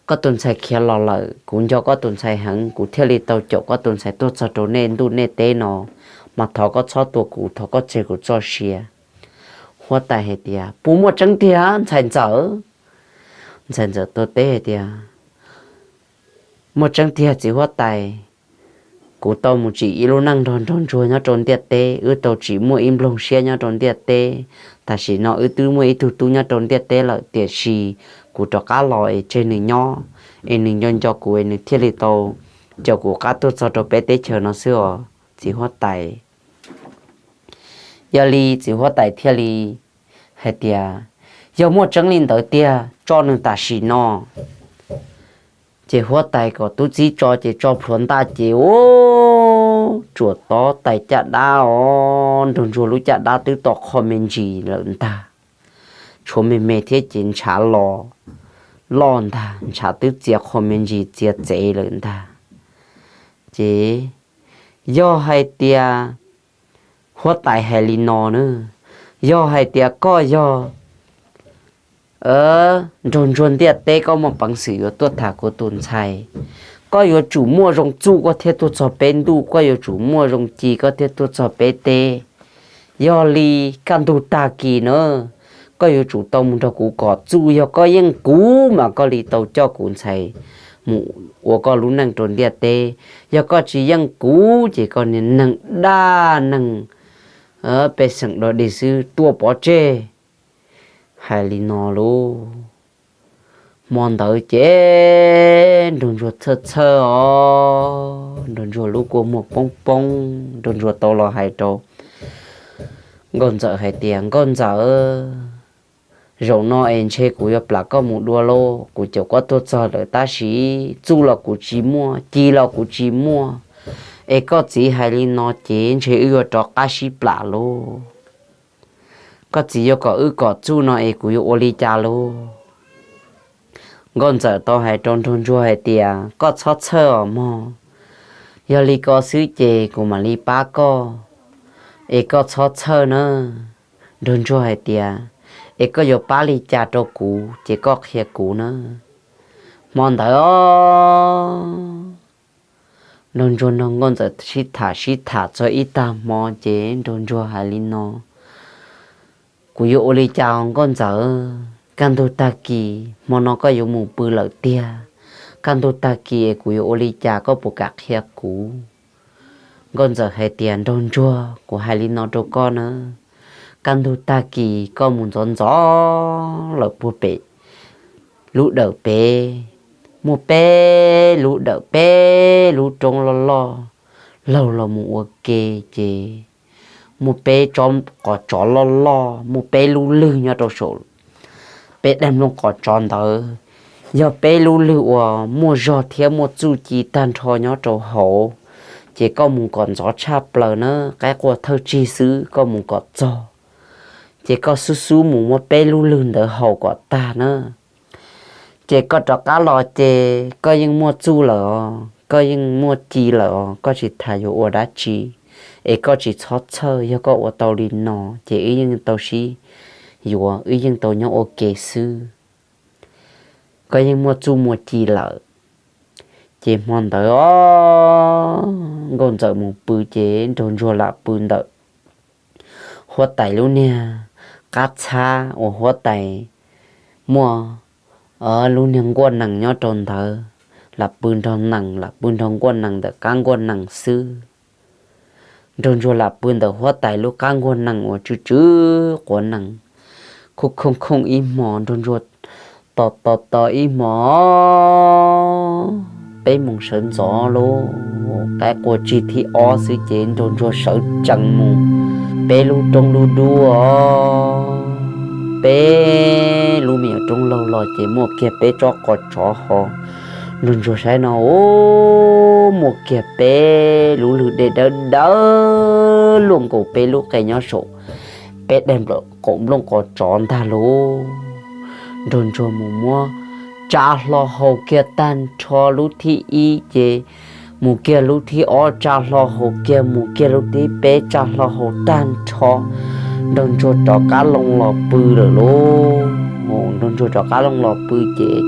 Koj tus ntxhais khiav los lawm, kuv nco koj tus ntxhais heev, kuv thiaj li tau caum koj tus ntxhais tuaj txog rau nej ntuj nej teb no, mas thov koj txhob tua kuv, thov koj tseg kuv txoj sia. Huab tais hais tias, Puas muaj tseeb tiag ntxhais ntxawm? Ntxhais ntxawm tau teb hais tias, Muaj tseeb tiag txiv huab tais, kuv tau mus tsim ib lub neej nrog Nraug Ntsuag nyob rau ntiaj teb, wb tau tsim muaj ib nploog siab nyob rau ntiaj teb. Tam sim no wb twb muaj ib tug tub nyob rau ntiaj teb lawm, tiam sis kuv rov qab los es tseg nws nyob, es nws nco nco kuv es nws thiaj li tau caum kuv qab tuaj txog rau peb teb chaws no xwb os txiv huab tais. Yog li txiv huab tais thiaj li hais tias, Yog muaj tseeb li ntawd tiag, tso nws tam sim no. Ces huab tais kom tub txib tso ces tso plhuav ntaj ces ub, tsuam tob tais caj dab os, Nraug Ntsuag lub caj dab twb tom qho me ntsis lawm ntag. Tshuav me me thiab ces ntshav los loj ntag, ntshav twb txias qho me ntsis txias txev lawm ntag. Ces yog hais tias huab tais hais li no na, yog hais tias koj yog Nraug Ntsuag ntiaj teb, koj muaj peev xwm yuav tuaj tham kuv tus ntxhais, koj yuav tsum muaj zoo txuj koj thiaj tuaj txog peb ntuj, koj yuav tsum muaj zoo ci koj thiaj tuaj txog peb teb. Yog li kaj ntug tag kis na, koj yuav tsum tau mus nrog kuv kom txuj, yog koj yeej kuv mas koj li tau coj kuv ntxhais mus ua koj lub neej rau ntiaj teb. Yog koj tsis yeej kuv ces koj niag neeg dab neeg pej xeem dog dig xwb, tuaj pov tseg. Hais li no lauj. Hmo ntawd ces Nraug Ntsuag txhawj txhawj os, Nraug Ntsuag lub kua muag poob poob, Nraug Ntsuag tau los hais rau Nkauj Ntxawm hais tias, Nkauj Ntxawm, zaum no es ntshe kuv yuav plam koj mus dua lauj. Kuv caum koj tuaj txog lawm tab sis txuj los kuv tsis muaj, ci los kuv tsis muaj, es koj txiv hais li no ces ntshe wb yuav rov qab sib plam lauj. Koj txiv yuav kom wb kom txuj no es kuv yuav ua li cas lauj? Nkauj Ntxawm tau hais rau Nraug Ntsuag hais tias, Koj txhob txhawj os mog, yog li ko xwb ces kuv mam li pab koj, es koj txhob txhawj nawb. Nraug Ntsuag hais tias, Es koj yuav pab li cas rau kuv ces koj qhia kuv nawb. Hmo ntawd os, Nraug Ntsuag nrog Nkauj Ntxawm sib tham sib tham txog ib tag hmo ces Nraug Ntsuag hais li no, Kuv yuav ua li cas os Nkauj Ntxawm? Kaj ntug tag kis hmo no koj yuav mus pw lawm tiag, kaj ntug tag kis kuv yuav ua li cas koj puas kam qhia kuv? Nkauj Ntxawm hais tias, Nraug Ntsuag, kuv hais li no rau koj nawb, kaj ntug tag kis koj mus ntxov ntxov lawm puag pem lub dawm pem, muaj peb lub dawm, peb lub roob loj loj, laug los mus ua ke ces muaj peb tsob qos tsov loj loj, muaj peb lub lwg nyob rau saum peb daim nplooj qos tsov ntawd. Yog peb lub lwg uas muaj zog thiab muaj txuj ci tag nrho nyob rau hauv, ces koj mus kom ntxov tshaj plaws na, qaib qua thawj tsig xwb koj mus kom txog, ces koj xub xub mus muab peb lub lwg ntawd haus kom tag na. Ces koj rov qab los ces koj yeej muaj txuj lawm os, koj yeej muaj ci lawm os, koj tsis tas yuav ua dab tsi, es koj tsis txhob txhawj, yog koj ua tau li no ces wb yeej tau sib yuav, wb yeej tau nyob ua ke xwb. Koj yeej muaj txuj muaj ci lawm. Ces hmo ntawd os, Nkauj Ntxawm mus pw ces Nraug Ntsuag lam pw ntawm huab tais lub niag qab txhab uas huab tais muaj lub niag nkuaj nees nyob rau ntawd, lam pw nrog nees, lam pw nrog nkuaj nees ntawm qab nkuaj nees xwb. Nraug Ntsuag lam pw ntawm huab tais lub qab nkuaj nees uas tsw tsw quav nees, khooj khooj khooj ib hmos, Nraug Ntsuag tos tos tos ib hmos, peb moos sawv ntxov lauj, qaib qua tsig thib ob xwb ces Nraug Ntsuag sawv tsees mus peb lub roob lub dub os, peb lub me nyuam roob laug los ces muaj kiag peb tsob qos tsov ho. Nraug Ntsuag saib no, u, muaj kiag peb lub lwg dej dawb dawb luaj nkaus peb lub qe nyob saum peb daim nplooj qaum nplooj qos tsov ntag lauj. Nraug Ntsuag mus muab tsa hlo haus kiag tag nrho lub thib ib ces mus kiag lub thib ob, tsa hlo haus kiag mus kiag lub thib peb, tsa hlo haus tag nrho. Nraug Ntsuag rov qab loo los pw lawm lauj. Nraug Ntsuag rov qab loo los pw ces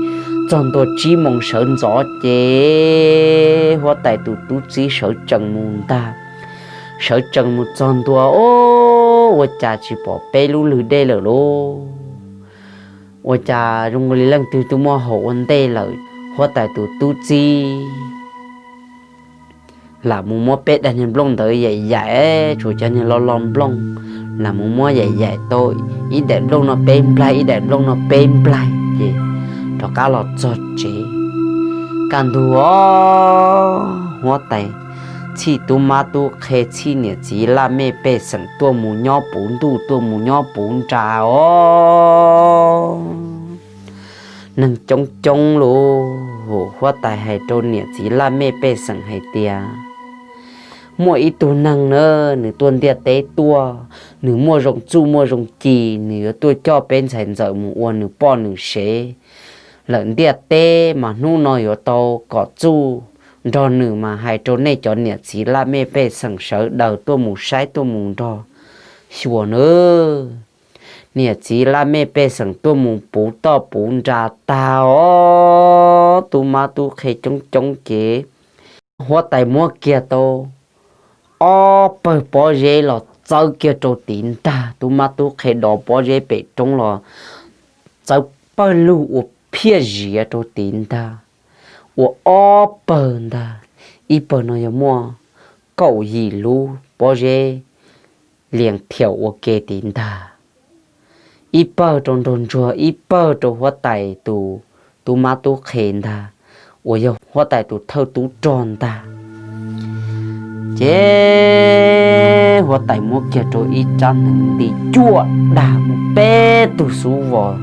txog ntua tsib moos sawv ntxov ces huab tais tus tub txib sawv tsees mus ntag. Sawv tsees mus txog ntua, o, ua cas tsis pom peb lub lwg dej lawm lauj? Ua cas zoo li leej twg twb muab haus ua ntej lawm? Huab tais tus tub txib lam mus muab peb daim niag nplooj ntawd yaim yaim, tshuav cov niag lo lo nplooj, lam mus muab yaim yaim tau ib daim nplooj no peb nplaig, ib daim nplooj no peb nplaig ces rov qab los txog tsev. Kaj ntug os, huab tais txhij tub mab tub qhe, txhij niam txiv laj mej pej xeem tuaj mus nyob puv ntuj, tuaj mus nyob puv nra os. Neeg coob coob lauj. Huab tais hais rau niam txiv laj mej pej xeem hais tias, muaj ib tug neeg na, nws tuaj ntiaj teb tuaj, nws muaj zoo txuj muaj zoo ci, nws yuav tuaj coj peb ntxhais ntxawm mus ua nws poj nws sev lawm ntiaj teb, mas hnub no yuav tau kom txuj nrog nws, mas hais rau nej cov niam txiv laj mej pej xeem sawv daws tuaj mus saib tuaj mus nrog xyuas nawb. Niam txiv laj mej pej xeem tuaj mus puv toj puv nra tag os, tub mab tub qhe coob coob ces huab tais muab kiag tau ob pawg pob zeb los txawb kiag rau tid ntag. Tub mab tub qhe dov pob zeb pem roob los txawb pawg lug ua phiaj ziav rau tid ntag, ua ob pawg ntag. Ib pawg no yog muaj kaum yim lub pob zeb lias thiaum ua ke tid ntag. Ib pawg rau nraug ntsuag, ib pawg rau huab tais tus tub mab tub qhe ntag, uas yog huab tais tus thawj tub rog ntag. Ces huab tais muab kiag rau ib rab hneev nti cuaj dag, muaj peb tug xub vos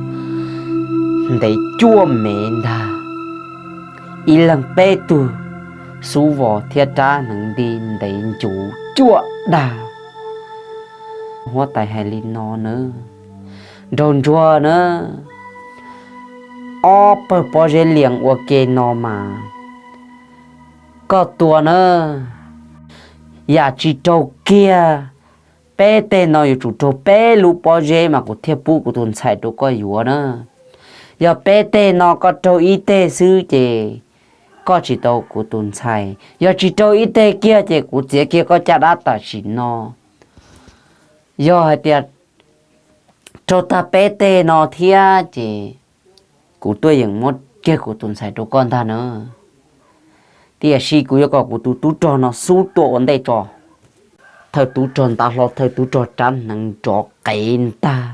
ntev cuaj mev ntag. Ib leeg peb tug xub vos thiab rab hneev nti ntev ncuv cuaj dag. Huab tais hais li no na, Nraug Ntsuag na, ob pawg pob zeb lias ua ke no mas koj tua na, yam tsis raug kiag, peb teg no yuav tsum raug peb lub pob zeb mas kuv thiaj pub kuv tus ntxhais rau koj yuav na. Yog peb teg no koj raug ib teg xwb ces koj tsis tau kuv tus ntxhais. Yog tsis raug ib teg kiag ces kuv txiav kiag koj caj dab tam sim no. Yog hais tias raug tag peb teg no thiab ces kuv tuaj yeem muab kiag kuv tus ntxhais rau koj ntag na. Tiam sis kuv yuav kom kuv tus tub rog no xub tuaj ua ntej tso. Thawj tub rog nta hlo thawj tub rog rab hneev nrov qev ntag,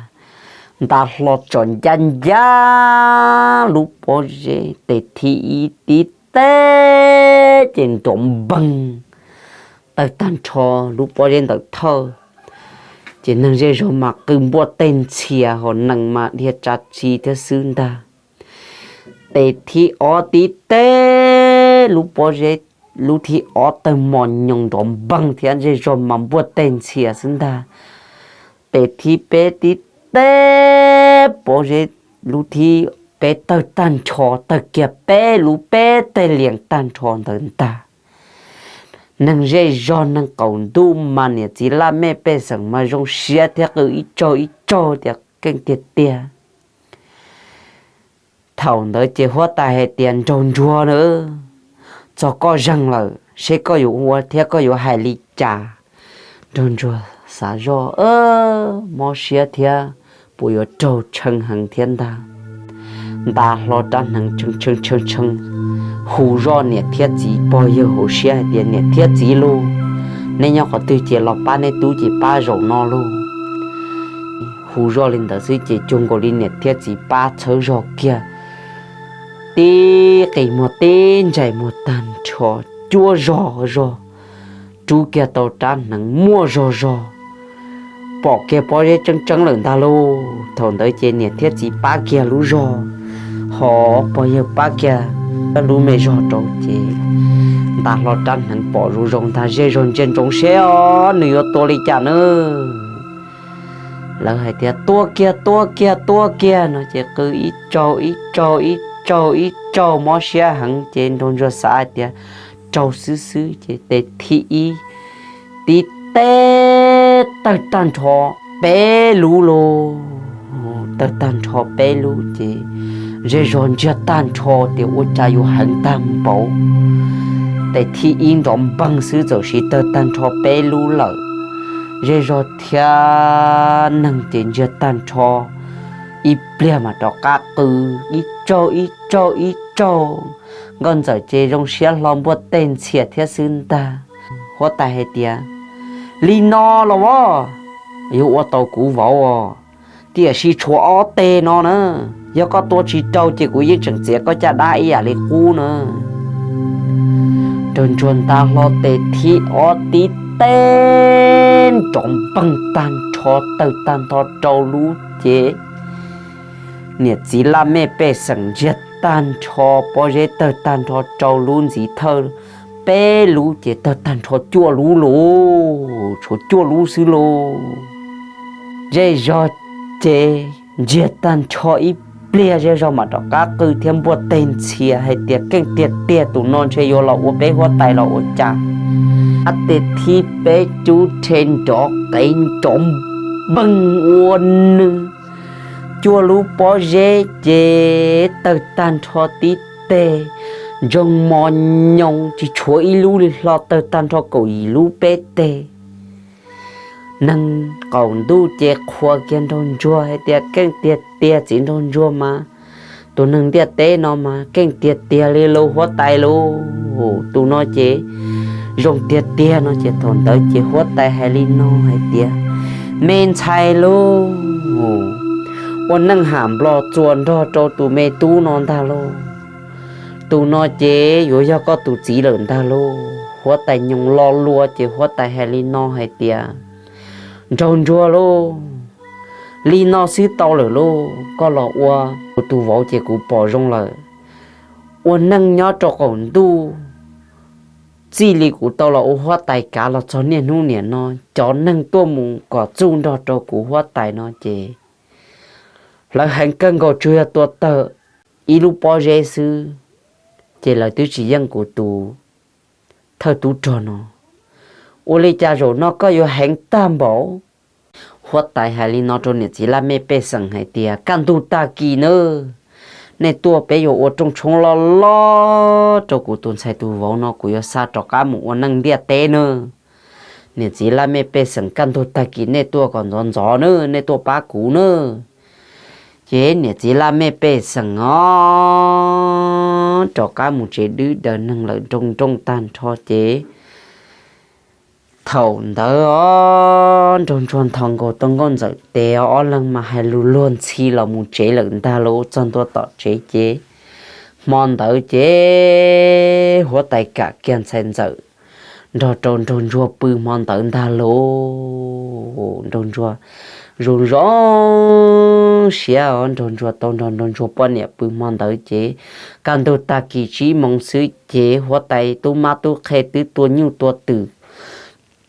nta hlo tsom ncaj ncaj lub pob zeb, tes thib ib tib teg ces nrov npeeg tawg tag nrho lub pob zeb ntawm thawj. Ces neeg zej zog mas qw npuaj teg ntxhias, hos nees mas dhia tsa tsi thiab xwb ntag. Tes thib ob tib teg lub pob zeb, lub thib ob tawg mos nyoos nrov npeeg thiab zej zog mas npuaj teg ntxhias xwb ntag. Tes thib peb tib teg pob zeb, lub thib peb tawg tag nrho, tawg kiag peb lub peb teg lias tag nrho ntawd ntag. Neeg zej zog neeg qaum ntuj mas niam txiv laj mej pej xeem mas zoo siab thiab qw ib tsaug ib tsaug tias keej tiag tiag. Thaum ntawd ces huab tais hais tias, Nraug Ntsuag na, txog koj zeeg lawm, seb koj yuav ua thiab koj yuav hais li cas? Nraug Ntsuag xav zoj, mob siab thiab puas yuav raug tshee heev thiab ntag. Nta hlo rab hneev tshee tshee tshee tshee, hu zoj niam thiab txiv pog yawg hauv siab hais tias, Niam thiab txiv lauj, nej nyob qhov twg ces los pab nej tub ces pab zaum no lauj. Hu zoj li ntawd xwb ces cuag nkaus li niam thiab txiv pab txhawb zog kiag, tib qis muag tib ntsais muag tag nrho, cuab zog zog, rub kiag tau rab hneev muaj zog zog, pom kiag pob zeb tseeb tseeb lawm ntag lauj. Thaum ntawd ces niam thiab txiv pab kiag lub zog, ho pog yawg pab kiag lub me zog rau ces nta hlo rab hneev pom zoo zoo ntag, zej zog ntsia ntsoov seb os nws yuav tua li cas na. Lawv hais tias, Tua kiag, tua kiag, tua kiag no ces qw ib tsaug ib tsaug ib tsaug ib tsaug mob siab heev ces Nraug Ntsuag xav hais tias raug xwb xwb ces tes thib ib tib teg tawg tag nrho peb lub lauj. Tawg tag nrho peb lub ces zej zog ntsiag tag nrho tias ua cas yuav heev tag npaum. Tes thib ib nrov npeeg xwb txawm siv tawg tag nrho peb lub lawm. Zej zog thiab neeg ces ntsiag tag nrho, ib pliag mam rov qab qw ib tsaug ib tsaug ib tsaug. Nkauj Ntxawm ces zoo siab hlo npuaj teg ntxhias thiab xwb ntag. Huab tais hais tias, Li no los as, yuav ua tau kuv vauv os, tiam sis tshuav ob teg no na, yog koj tua tsis raug ces kuv yeej tseem txiav koj caj dab ib yam li qub na. Nraug Ntsuag nta hlo tes thib ob tib teg nrov npeeg tag nrho tawg tag nrho rau lub ces niam txiv laj mej pej xeem ntsiag tag nrho, pob zeb tawg tag nrho rau lub ntxiv thawj peb lub ces tawg tag nrho cuaj lub lauj, tshuav cuaj lub xwb lauj. Zej zog ces ntsiag tag nrho ib pliag zej zog mam rov qab qw thiab npuaj teg ntxhias hais tias, Keej tiag tiag, tus no ntshe yuav los ua peb huab tais los ua cas. Ab, tes thib peb cub rhe nrov qev nrov npeeg ua nws, cuaj lub pob zeb ces tawg tag nrho tib teg, ntsoog mos nyoos tsis tshuav ib lub li hlo, tawg tag nrho kaum yim lub peb teg. Neeg qaum ntuj ces qhuas kiag Nraug Ntsuag hais tias, Keej tiag tiag, txiv Nraug Ntsuag mas, tus neeg ntiaj teb no mas keej tiag tiag li lauj huab tais lauj. Tus no ces zoo tiag tiag no ces thaum ntawd ces huab tais hais li no hais tias, Me ntxhais lauj, ua neej ham nplo txuas nrog rau tus me tub no ntag lauj. Tus no ces yuav yog koj tus txiv lawm ntag lauj. Huab tais nyoos lo lua ces huab tais hais li no hais tias, Nraug ntsuag lauj, li no xwb tau lawm lauj, koj los ua kuv tus vauv ces kuv pom zoo lawm. Ua neej nyob rau qaum ntuj, txij li kuv tau los ua huab tais kav los txog niaj hnub niam no, cov neeg tuaj mus kom txuj nrog rau kuv huab tais no ces lawv heev kawg nkaus, tsuas yog tua tawg ib lub pob zeb xwb, ces lawv twb tsis yeej kuv tus thawj tub rog no. Ua li cas zaum no koj yuav heev tag npaum? Huab tais hais li no rau niam txiv laj mej pej xeem hais tias, Kaj ntug tag kis nawb, nej tuaj peb yuav ua rooj tshoob loj loj rau kuv tus ntxhais tus vauv no, kuv yuav xa rov qab mus ua neej ntiaj teb nawb. Niam txiv laj mej pej xeem, kaj ntug tag kis nej tuaj kom ntxov ntxov nawb, nej tuaj pab kuv nawb. Ces niam txiv laj mej pej xeem os, rov qab mus tsev dwb daws neeg lawm nrooj nrooj tag nrho ces thaum ntawd os, nraug ntsuag nthos nkaus tau nkauj ntxawm tes, ob leeg mas hais lus luag ntxhi los mus tsev lawm ntag lauj. Txog ntua tom tsev ces hmo ntawd ces huab tais kam kiag ntxhais ntxawm nrog rau nraug ntsuag pw hmo ntawd ntag lauj. Nraug ntsuag zoo zoo siab os, nraug ntsuag tau nrog nraug ntsuag poj niam pw hmo ntawd ces kaj ntug tag kis tsib moos xwb ces huab tais tub mab tub qhe twb tua nyuj tua twm,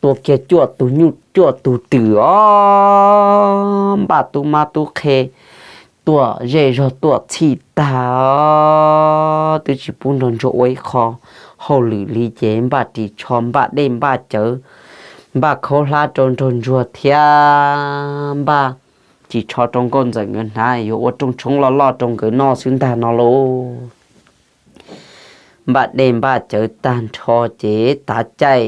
tua kiag cuaj tug nyuj cuaj tug twm os, npaj tub mab tub qhe tuaj zej zog tuaj txhij tag os, twb tsis pub nraug ntsuag ua ib qho hauj lwm li ces npaj ris tsho npaj dej npaj cawv, npaj khaub hlab rau nraug ntsuag thiab npaj ris tsho rau nkauj ntxawm nkawd hnav yuav ua rooj tshoob loj loj rau nkawd noj xwb ntag no lauj. Npaj dej npaj cawv tag nrho ces tav caij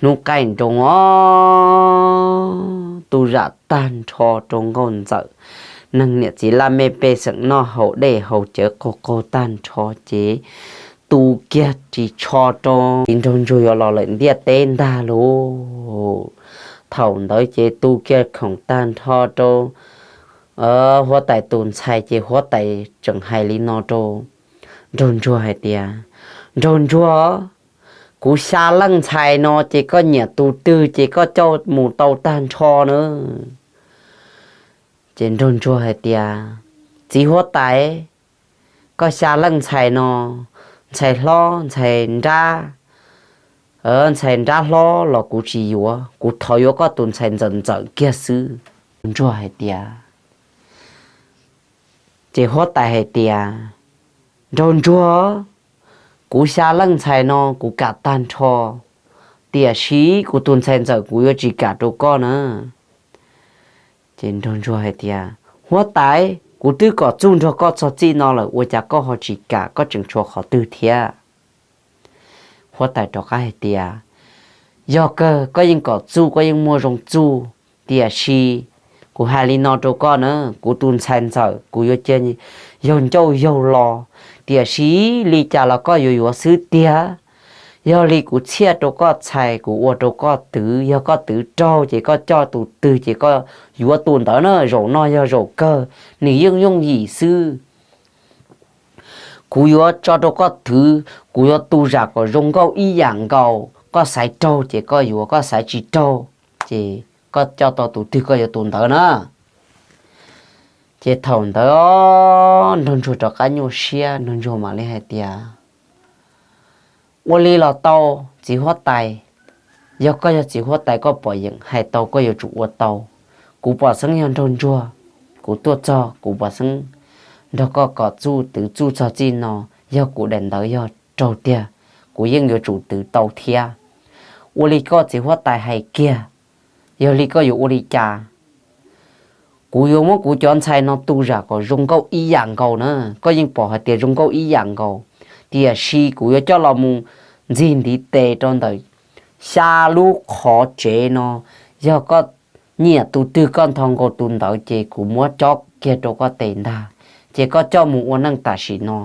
hnub qaij nroos os, tu zam tag nrho rau nkauj ntxawm, neeg niam txiv laj mej pej xeem noj haus dej haus cawv qaug qaug tag nrho ces tu kiag ris tsho rau txiv nraug ntsuag yuav los lawm ntiaj teb ntag lauj. Thaum ntawd ces tu kiag khoom tag nrho rau huab tais tus ntxhais ces huab tais tseem hais li no rau nraug ntsuag hais tias, Nraug ntsuag, kuv xya leej ntxhais no ces koj nyiam tus twg ces koj coj mus tau tag nrho na. Ces nraug ntsuag hais tias, Txiv huab tais, koj xya leej ntxhais no, ntxhais hlob ntxhais nrab, ntxhais nrab hlob los kuv tsis yuav, kuv thov yuav koj tus ntxhais ntxawm ntxawm kiag xwb. Ntsuag hais tias, ces huab tais hais tias, Nraug ntsuag, kuv xya leej ntxhais no kuv kam tag nrho, tiam sis kuv tus ntxhais ntxawm kuv yuav tsis kam rau koj na. Ces nraug ntsuag hais tias, Huab tais, kuv twb kom txuj nrog koj txog txij no lawm, ua cas koj ho tsis kam, koj tseem tshuav qhov twg thiab? Huab tais rov qab hais tias, Yog kawg koj yeej kom txuj, koj yeej muaj zoo txuj, tiam sis kuv hais li no rau koj na, kuv tus ntxhais ntxawm kuv yuav cia yaug ncauj yaug lo, tiam sis li cas los koj yuav yuav xwb tiag. Yog li kuv txhiaj rau koj txhais, kuv ua rau koj twv, yog koj twv raug ces koj coj tus twg ces koj yuav tus ntawd na. Zaum no yog zaum kawg, nws yeej yooj yim xwb. Kuv yuav tso rau koj twv, kuv yuav tu zam kom zoo nkauj ib yam nkaus. Koj xaiv raug ces koj yuav, koj xaiv tsis raug ces koj coj tau tus twg koj yuav tus ntawd na. Ces thaum ntawd nraug ntsuag rov qab nyuaj siab, nraug ntsuag mam li hais tias, Ua li los tau, txiv huab tais. Yog koj yog txiv huab tais koj pom yeem hais tau koj yuav tsum ua tau. Kuv pom xeeb yog nraug ntsuag, kuv tuaj txog kuv pom xeeb nrog koj kom txuj twv txuj txog txij no, yog kuv daim ntawv yog raug tiag, kuv yeej yuav tsum twv tau thiab. Ua li koj txiv huab tais hais kiag, yog li koj yuav ua li cas? Kuv yuav muab kuv cov ntxhais no tu zam kom zoo nkauj ib yam nkaus na, koj yeej pom hais tias zoo nkauj ib yam nkaus, tiam sis kuv yuav coj los mus ntxig ntiv tes rau ntawm xya lub qhov tsev no. Yog koj nyiam tus twg koj nthos nkaus tus ntawd ces kuv muab cob kiag rau koj tes ntag, ces koj coj mus ua neej tam sim no.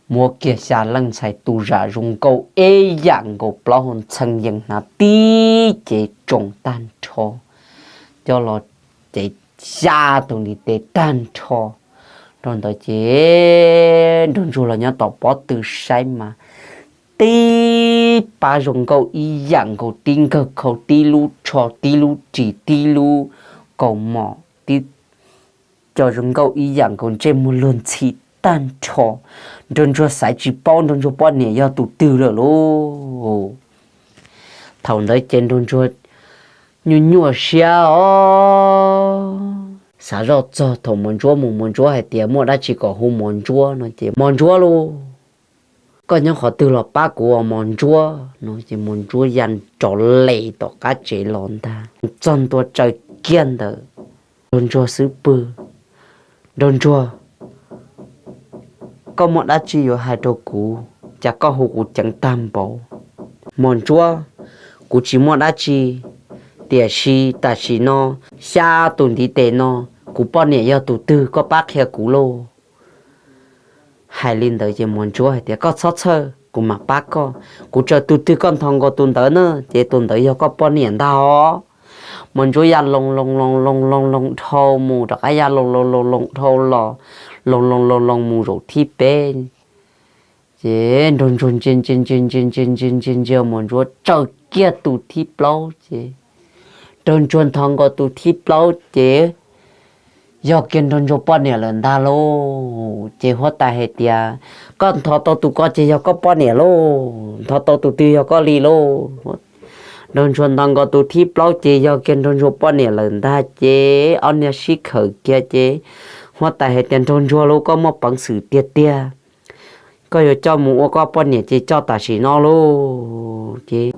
Muab kiag xya leej ntxhais tu zam zoo nkauj ib yam nkaus, plaub hau ntxhee yees hnav tib cev tsoos tag nrho, coj los cev xya tus ntiv tes tag nrho rau ntawd ces Nraug Ntsuag los nyob tom pob tw saib mas tib pab zoo nkauj ib yam nkaus, tib nkawg khau, tib lub tsho, tib lub ris, tib lub kaus mom, tib co zoo nkauj ib yam nkaus, ntsej muag luag ntxhi tag nrho. Nraug Ntsuag xaiv tsis paub Nraug Ntsuag poj niam yog tus twg lawm lauj. Thaum ntawd ces Nraug Ntsuag nyuaj nyuaj siab os, xav zoj txog thaum Mos Ntsuab mus, Mos Ntsuab hais tias muaj dab tsi kom hu Mos Ntsuab no ces, Mos Ntsuab lauj, koj nyob qhov twg los pab kuv os Mos Ntsuab no ces Mos Ntsuab ya rov les tom qab tsev los ntag. Txog ntua tsaws kiag ntawm Nraug Ntsuag xub pwg, Nraug Ntsuag, koj muaj dab tsi yuav hais rau kuv, cas koj hu kuv ceev tag npaum? Mos Ntsuab, kuv tsis muaj dab tsi, tiam sis tam sim no xya tus ntiv tes no, kuv poj niam yog tus twg koj pab qhia kuv lauj. Hais li ntawd ces Mos Ntsuab hais tias, koj txhob txhawj, kuv mam pab koj. Kuv tsaws tus twg koj nthos nkaus tus ntawd na, ces tus ntawd yog koj poj niam ntag os. Mos Ntsuab ya loo loo loo loo loo loo dhau mus rov qab ya loo loo loo loo dhau los, loo loo loo loo mus zaum thib peb. Ces Nraug Ntsuag ntsia ntsia ntsia ntsia ntsia ntsia ntsia ntsia Mos Ntsuab tsaws kiag tus thib plaub ces Nraug Ntsuag nthos nkaus tus thib plaub ces yog kiag Nraug Ntsuag poj niam lawm ntag lauj. Ces huab tais hais tias, koj nthos tau tus ko ces yog koj poj niam lauj, nthos tau tus twg yog koj li lauj. Nraug Ntsuag nthos nkaus tus thib plaub ces yog kiag Nraug Ntsuag poj niam lawm ntag ces ob niag sib khawm kiag ces huab tais hais tias, Nraug Ntsuag lauj, koj muaj peev xwm tiag tiag, koj yuav coj mus ua koj poj niam ces coj tam sim no lauj. Ces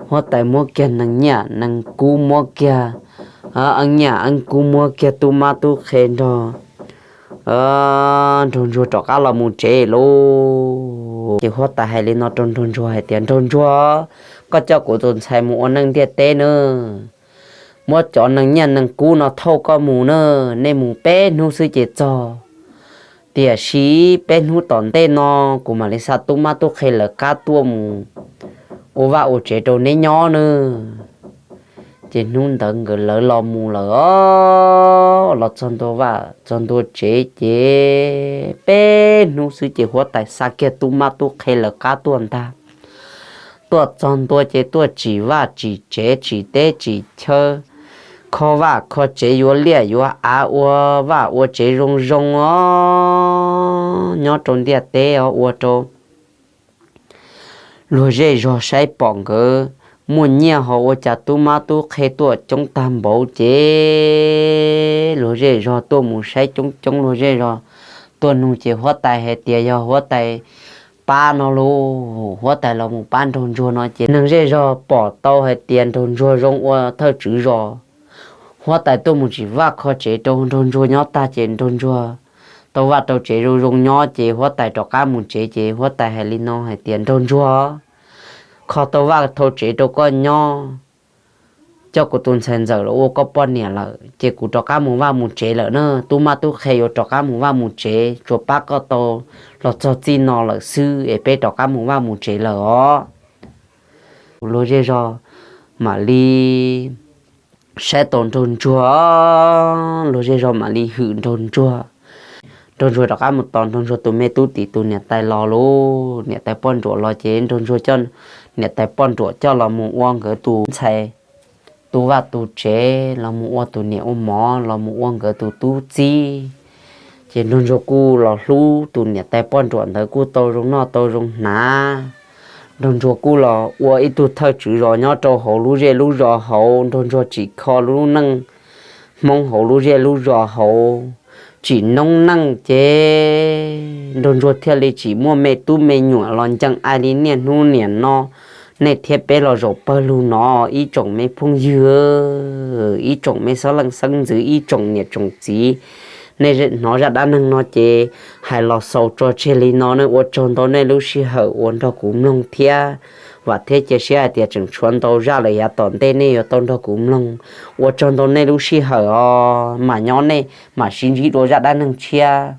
huab tais muab kiag nees nyiaj nees kub, muab kiag eeb nyiaj eeb kub, muab kiag tub mab tub qhe nrog Nraug Ntsuag rov qab los mus tsev lauj. Ces huab tais hais li no rau Nraug Ntsuag hais tias, Nraug Ntsuag, koj coj kuv tus ntxhais mus ua neej ntiaj teb na, muab cov nees nyiaj nees kub no thauj koj mus na, nej mus peb hnub xwb ces txog. Tiam sis peb hnub tom ntej no kuv mam li xa tub mab tub qhe lawv qab tuaj mus ua vaj ua tsev rau neb nyob na. Ces hnub ntawd nkawd lawv los mus lawm os, los txog ntua vaj txog ntua tsev ces peb hnub xwb ces huab tais xa kiag tub mab tub qhe lawv qab tuaj ntag. Tuaj txog ntua ces tuaj tsim vaj tsim tsev tsim teb tsim chaw, kho vaj kho tsev, yuav liaj yuav av, ua vaj ua tsev zoo zoo os, nyob rau ntiaj teb os, ua rau luag zej zog saib pom nkawd muaj nyiaj ho ua cas tub mab tub qhe tuaj coob tag npaum ces luag zej zog tuaj mus saib coob coob, luag zej zog tuaj nug ces huab tais hais tias yog huab tais pab no lauj, huab tais los mus pab Nraug Ntsuag no ces neeg zej zog pom tau hais tias Nraug Ntsuag zoo ua thawj tswv zos. Huab tais tuaj mus tsim vaj kho tsev rau Nraug Ntsuag nyob tag ces Nraug Ntsuag tau vaj tau tsev zoo zoo nyob ces huab tais rov qab mus tsev ces huab tais hais li no hais tias, Nraug Ntsuag, kho tau vaj tau tsev rau koj nyob, coj kuv tus ntxhais ntxawm los ua koj poj niam lawm ces kuv rov qab mus vaj mus tsev lawm na. Tub mab tub qhe yuav rov qab mus vaj mus tsev, tsuas pab koj tau los txog txij no lawm xwb es peb rov qab mus vaj mus tsev lawm os. Luag zej zog mam li saib tau Nraug Ntsuag, luag zej zog mam li hwm Nraug Ntsuag. Nraug Ntsuag rov qab mus tos Nraug Ntsuag tus me tub tim tus niam tais los lauj, niam tais poj nruam los ces Nraug Ntsuag coj niam tais poj nruam coj los mus ua nkawd tus ntxhais tu vaj tu tsev, los mus ua tus niam ua mov, los mus ua nkawd tus tub txib. Ces Nraug Ntsuag kuj los hlub tus niam tais poj nruam ntawd kuj tau zoo noj tau zoo hnav. Nraug Ntsuag kuj los ua ib tug thawj tswv zos nyob rau hauv lub zej lub zos hauv, Nraug Ntsuag tsim kho lub neej Hmoob hauv lub zej lub zos hauv, tsim noob neej ces Nraug Ntsuag thiaj li tsis muaj me tub me nyuam los ncees ai li niaj hnub niam no. Nej thiab peb los zaum pawg lug no, ib tsoom me phooj ywg, ib tsoom me xeeb leej xeeb ntxwv, ib tsoom niam tsoom txiv, nej hnov zaj dab neeg no ces hais los xaus tso tseg li no ne. Ua tsaug ntau nej lub sij hawm uas nrog kuv mloog thiab, vam thiab cia siab hais tias tseem tshuav ntau zaj lawm yav tom ntej nej yuav tau nrog kuv mloog. Ua tsaug ntau nej lub sij hawm os, mam nyob nej mam sib ntsib dua zaj dab neeg tshiab.